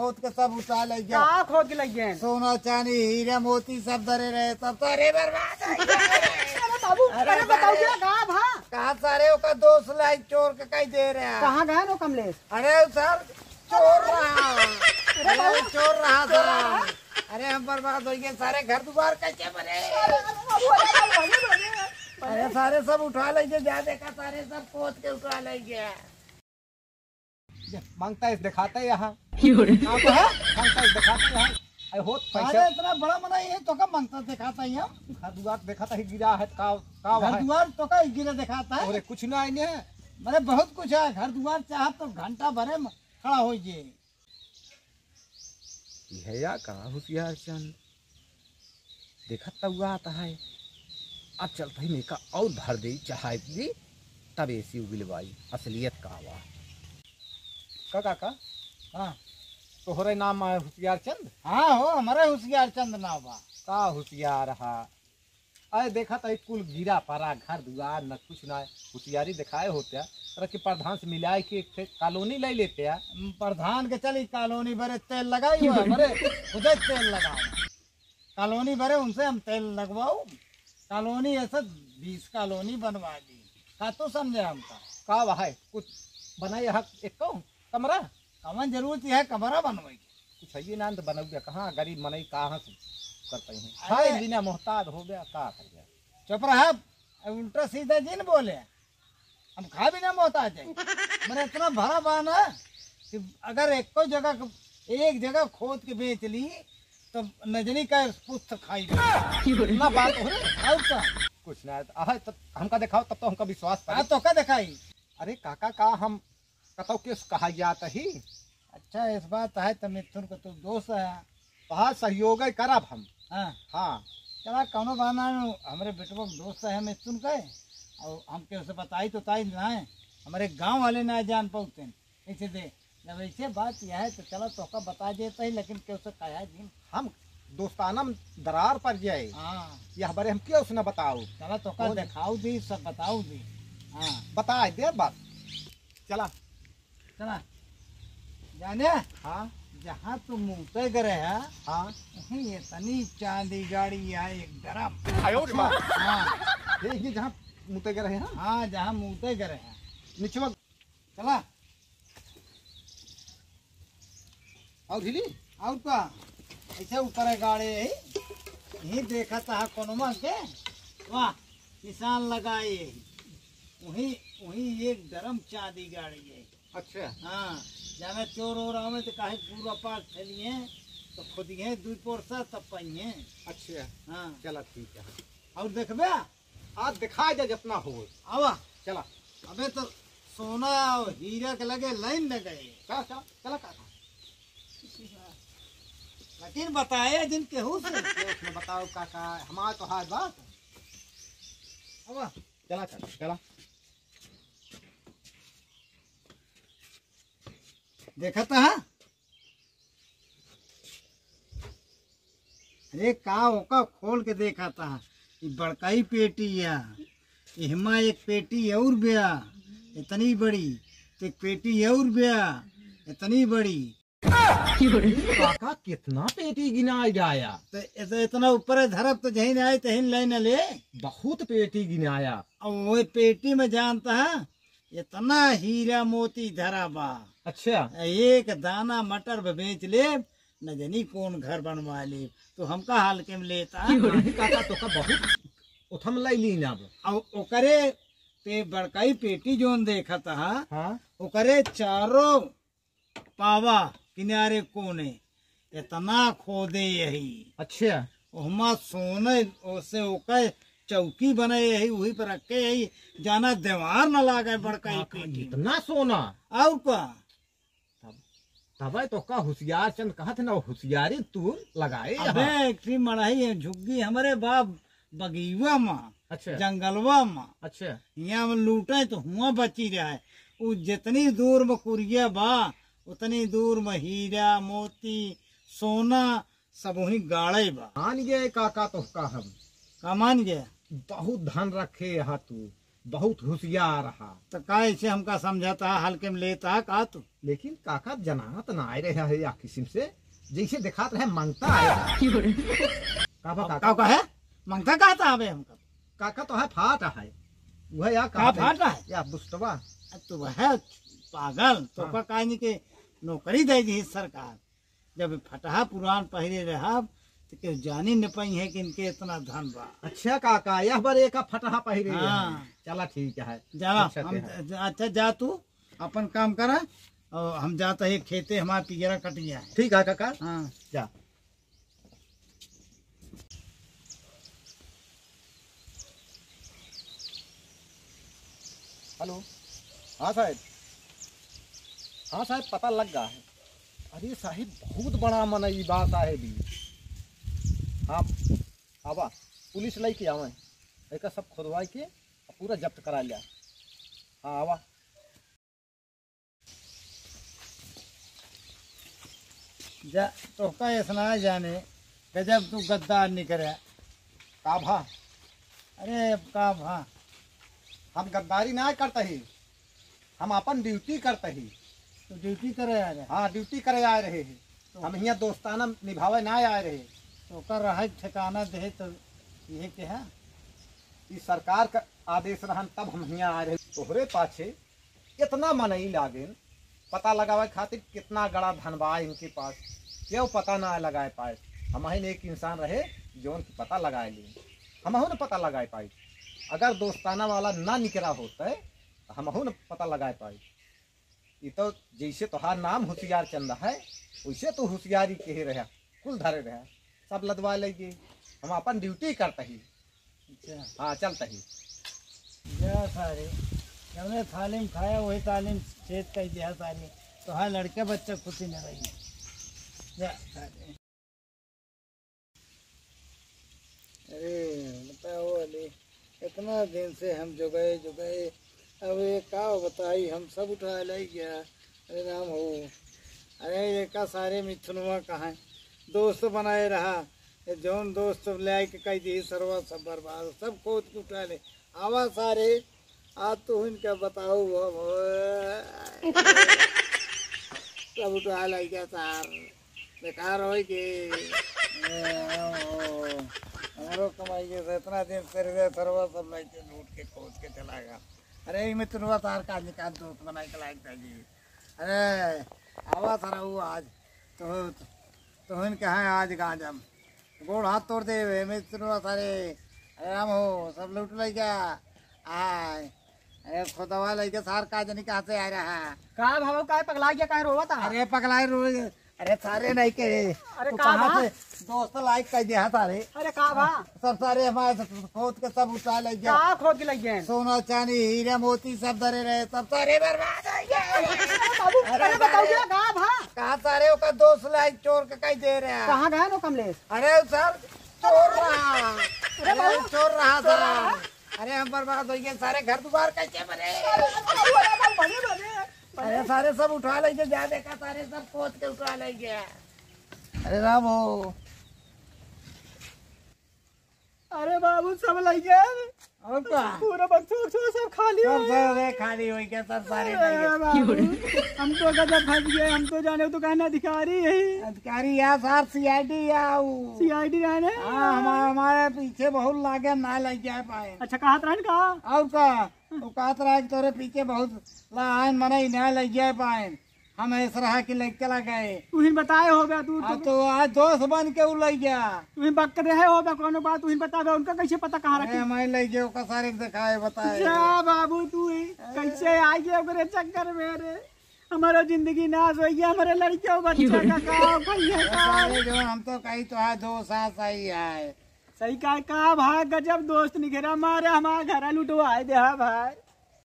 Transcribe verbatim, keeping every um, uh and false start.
खोद के सब उठा लइ गया। का खोद के लइ गए? सोना, चांदी, हीरा, मोती सब धरे रहे, सब सारे बर्बाद हो गए। अरे बाबू, अरे अरे बताओ सारे, क्या, का भा? कहाँ सारे ओका दोस्त लाई चोर के कहीं दे रहे हैं। कहाँ गए नो कमलेश? अरे सर, चोर रहा। अरे अरे बाबू, चोर रहा चोर रहा। सर। अरे हम बर्बाद हो गए, सारे घर दुआर कैसे बने? अरे, अरे बाबू, अरे बाबू, अरे बाबू। अरे सारे सब उठा लइ गए, जा देखा सारे सब खोद के उठा लइ गया। ये मांगता है, दिखाता है यहाँ। क्यों रे? आप है? मांगता है, दिखाता है यहाँ। अरे होत पैसा। अरे इतना बड़ा मना ये तो का मांगता दिखाता है हम? घर दुआर दिखाता है, गिरा है, का, का घर है? दुआर तो का गिरा दिखाता है? अरे कुछ ना आइने है। अरे बहुत कुछ है, घर दुआर चाहत तो घंटा भरे में खड़ा होइ जे। यह या का होशियार चंद? देखत त हुआ आता है। अब चलत ही मेका और भर दे, चढ़ाई दी, तब एसी उगिल बाई, असलियत का बा। का काका? हाँ। तोहरे नाम है होशियार चंद? हाँ हो, हमारे होशियार चंद नाम बा। का होशियार हा? अरे देखा त कुल गिरा परा, घर दुआर न कुछ ना, होशियारी दिखाए होते, अरे कि प्रधान से मिलाए के एक ठे कॉलोनी ले लेते। प्रधान के चली कॉलोनी बरे तेल लगाई हुआ, बरे खुदे तेल लगाओ। कॉलोनी भरे उनसे हम तेल लगवाऊ, कॉलोनी ऐसे बीस कॉलोनी बनवा दी। का तू समझे हमका? का भाई, कुछ बनाए हक एक कमरा? कमन जरूरत है कमरा बनवाई के? कुछ है ये ना तो बनौबे कहाँ, गरीब मनई कहाँ से कर पाई हैं? अरे! खाए बिना मोहताज हो गया, का कर गया? चुप रहा, अब उल्टा सीधा जिन बोले। हम खा भी ना मोहताज है। मने इतना भरा बा ना कि अगर एको जगह क-, एक जगह खोद के बेच ली तो नजनी का पुस्त खाई ले। ना बात हो रे। और का? कुछ ना, आह, तब हमका दिखाओ, तब तो हमका विश्वास हाँ, पड़े। तो का दिखाई? अरे काका, का हम कतौ केस कहा जात ही? अच्छा, इस बात है तो मिथुन को तो दोस्त है। तोहार सहयोग करब हम। हाँ। हाँ। चला, कौनो बहाना न, हमरे बेटवा के दोस्त है मिथुन के, और हमके उसे बताई तो ताई ना है, हमरे गाँव वाले ना जान पाउते। ऐसे दे, जब ऐसे बात यह है तो चला तोहका बता देता ही, लेकिन केहू से कहा जिन। हम दोस्ताना में दरार पड़ जाए। हाँ। यह बारे हम केहू से न बताओ। चला तोहका कौन? दिखाऊ दी, सब बताऊ दी। हाँ। बता दे बस। चला। चला। जाने? हाँ। जहाँ तू मूते गए है, हाँ। वहीं इतनी चांदी गाड़ी है एक दरम। आयो रे माँ। हाँ। ये, ये जहाँ मूते गए है? हाँ, जहाँ मूते गए है। निचवा। चला। और हिली? और का? ऐसे ऊपर है गाड़ी है। यहीं देखा था कोनो मा के। वाह, निशान लगाए। वहीं, वहीं एक दरम चांदी गाड़ी है। अच्छा। हाँ, जाने चोर ओर आवे तो काहे पूरा पास फैलिए, तो खुदिए दुई पोरसा तब पाइए। अच्छा। हाँ। चला ठीक है। और देखबे? आज दिखा जा जितना हो। आवा। चला। अबे तो सोना और हीरा के लगे लाइन में गए। चला, चला, चला काका। लेकिन बताए जिन केहू से। केहू से बताओ काका, हमार तो हाथ बात। आवा। चला काका, चला। देखा था? अरे का ओका खोल के देखा था? ई बड़काई पेटी या, एहमा एक पेटी और ब्या, इतनी बड़ी, तो एक पेटी और ब्या, इतनी बड़ी। काका, कितना पेटी गिनाए जाया? तो इत-, इतना ऊपर धरब तो जहीं आए तहीं ले न ले। बहुत पेटी गिनाया। अब वो पेटी में जानता है, इतना हीरा मोती धरा बा। अच्छा। एक दाना मटर ब-, बेच ले, न जानी कौन घर बनवा ले। तो हमका हल्के में लेता। नहीं काका, तो का बहुत उठम लाई ली ना अब। अब ओकरे ते बड़काई पेटी जोन देखत हा, हाँ। ओकरे चारों पावा किनारे कोने इतना खोदे यही। अच्छा। ओहमा सोने ओसे ओके चौकी बने यही, वही पर रखे यही, जाना दीवार न लागे बड़काई काका, पेटी में। इतना सोना? और का? तब, तबे तो का होशियार चंद कहत ना, होशियारी तू लगाए अबे, यहाँ। एक ठी मड़ही है, झुग्गी हमरे बाप बगीवा मा, अच्छा। जंगलवा मा। अच्छा। यहाँ में लूटे तो हुआ बची रहा है। उ जितनी दूर में कुरिया बा, उतनी दूर में हीरा, मोती, सोना, सब वहीं गाड़े बा। मान गए काका तोहका हम। का मान गए? बहुत धन रखे यहाँ तू। बहुत होशियार हा। तो का ऐसे हमका समझाता, हल्के में लेता का तू? लेकिन काका जनात ना आए रहे है या किस्म से, जैसे देखात रहे मंगता आए। का बा काका? का कहे? मंगता कहता हवे हमका? काका तो है फाट है। वह या का कहत है? फाट है? या बुस्टवा। आ, तू है पागल, तो हाँ। का काहे नहीं के नौकरी दे दी सरकार? जब फटहा पुरान पहिरे रहब, तो केहू जानी न पाई है कि इनके इतना धन बा। अच्छा काका, यह बार एक फटहा पहिरे हाँ। हैं। चला ठीक है। जा, अच्छा हम, के है। अच्छा जा तू अपन काम करा, और हम जाता है खेते, हमारा पिजरा कट गया है। ठीक है काका। हाँ। जा। हेलो, हाँ साहेब, हाँ साहेब, पता लग गा है। अरे साहेब, बहुत बड़ा मनई बा साहेब ई। हाँ, आवा, पुलिस लइके आवे, एका सब खोदवाई के पूरा जब्त करा लिया। हाँ, आवा। जा, तोहका ऐसना जाने, गजब तू गद्दार निकरे। का भा? अरे, का भा? हम गद्दारी ना करता ही, हम अपन ड्यूटी करता ही। तो ड्यूटी करे आए रहे? हाँ, ड्यूटी करे आए रहे हैं। तो हम हियाँ दोस्ताना निभावे ना आए रहे। तो ओकर रहे ठिकाना दे तो यह के है? ई सरकार का आदेश रहन तब हम हियाँ आए रहे। तोहरे पाछे इतना मनई लागेन, पता लगावे खातिर कितना गड़ा धन बा इनके पास, केहू पता ना लगाए पाए। हमहिन एक इंसान रहे जौन की पता लगाए ली, हमहू न पता लगाए पाई। अगर दोस्ताना वाला ना निकरा होते, तो हमहू न पता लगाए पाई। ई तो जैसे तोहार नाम होशियार चंद है, वैसे तो होशियारी के ही रहा, कुल धरे रहा, सब लदवा लेंगे। हम अपन ड्यूटी करता ही। अच्छा। हाँ, चलता ही। जा सारे, जौने थाली में खाया, वही थाली में छेद कर दिया सारे। तो हाँ, लड़के बच्चे खुशी न रही। जा सारे। अरे, बताओ अली, इतना दिन से हम जोगाए, जोगाए, अब ये का बताई, हम सब उठा लाई गया। अरे राम हो, अरे ये का सारे मिथुनवा कहाँ है? दोस्त बनाए रहा, ये जौन दोस्त ले आए के कह दी सरवा सब बर्बाद, सब खोद के उठा ले। आवा सारे, आज तो इनका बताओ अब। सब उठा लाई गया सार, बेकार होई के। ए, ओ, ओ, हमरो कमाई के से इतना दिन से रे सरवा सब लइके लूट के खोद के चला गया। अरे, ई मिथुनवा तार का निकाल दोस्त बनाए के लायक था जी। अरे, आवा सारा वो आज, तो, तो, तो इनके हैं आज गांजम। गोड़ हाथ तोड़ दे, ए मिथुनवा सारे। अरे राम हो, सब लूट लइका। आय, अरे खोदवा लइके सार का जनी कहाँ से आ रहा है? का भाव, का पगला गया, काहे रोवत है? अरे पगला रो, अरे सारे नहीं के। अरे तू का कहाँ बा? से दोस्त लाइक कर दिया सारे? अरे का बा? सब सारे हमारे से खोद के सब उठा ले गया। का खोद के ले गए? सोना, चांदी, हीरे, मोती सब धरे रहे, सब सारे बर्बाद हो गए। अरे बाबू, अरे अरे बताओ सारे। क्या का बा? कहाँ सारे ओका दोस्त लाइक चोर के कहीं दे रहे हैं? कहाँ गए नो कमलेश? अरे सर, चोर रहा। अरे अरे बाबू, चोर रहा चोर रहा। सर। अरे हम बर्बाद हो गए, सारे घर दुआर कैसे बने? अरे बाबू, अरे बाबू, बने, बने। अरे सारे सब उठा लेंगे, जा देखा सारे सब खोद के उठा लेंगे। अरे राम हो। अरे बाबू, सब लइके। और का? पूरा बक्सा, बक्सा सब खाली सब, हो गया। सब रे खाली हो गया, सब सारे अरे लइके। बाबू, हम तो गजब फंस गए, हम तो जाने तो कहना अधिकारी यही। अधिकारी या सार सीआईडी या ऊ। सीआईडी रहने? हाँ, हमारे, हमारे पीछे बहुत लागे, ना लइके पाए। अच्छा, कहत रहन का? और का? वो कहत रहा कि तोरे पीछे बहुत ला आयन, मने ना लइके पाए। हम ऐसा रहा कि लेके चला गए। तुहिन बताए होबे तू, आ, तू तो आज दोस्त बन के उ लइ गया। तुहिन बक रहे होबे, कोनो बात तुहिन बताबे, उनका कैसे पता कहाँ अरे रखे? मैं लइ गए, ओका सारे के दिखाए, बताए। जा बाबू, तू ही कैसे आ गया ओकरे चक्कर में रे? हमारा जिंदगी नाश हो गया, हमारे लड़के बच्चा का का भैया अरे का? सारे जो हम तो कही तो है, दो सास आई है। सही कहा, का भाग गजब दोस्त निकरा, मारे हमारा घर लुटवाए दे, हाँ भाई।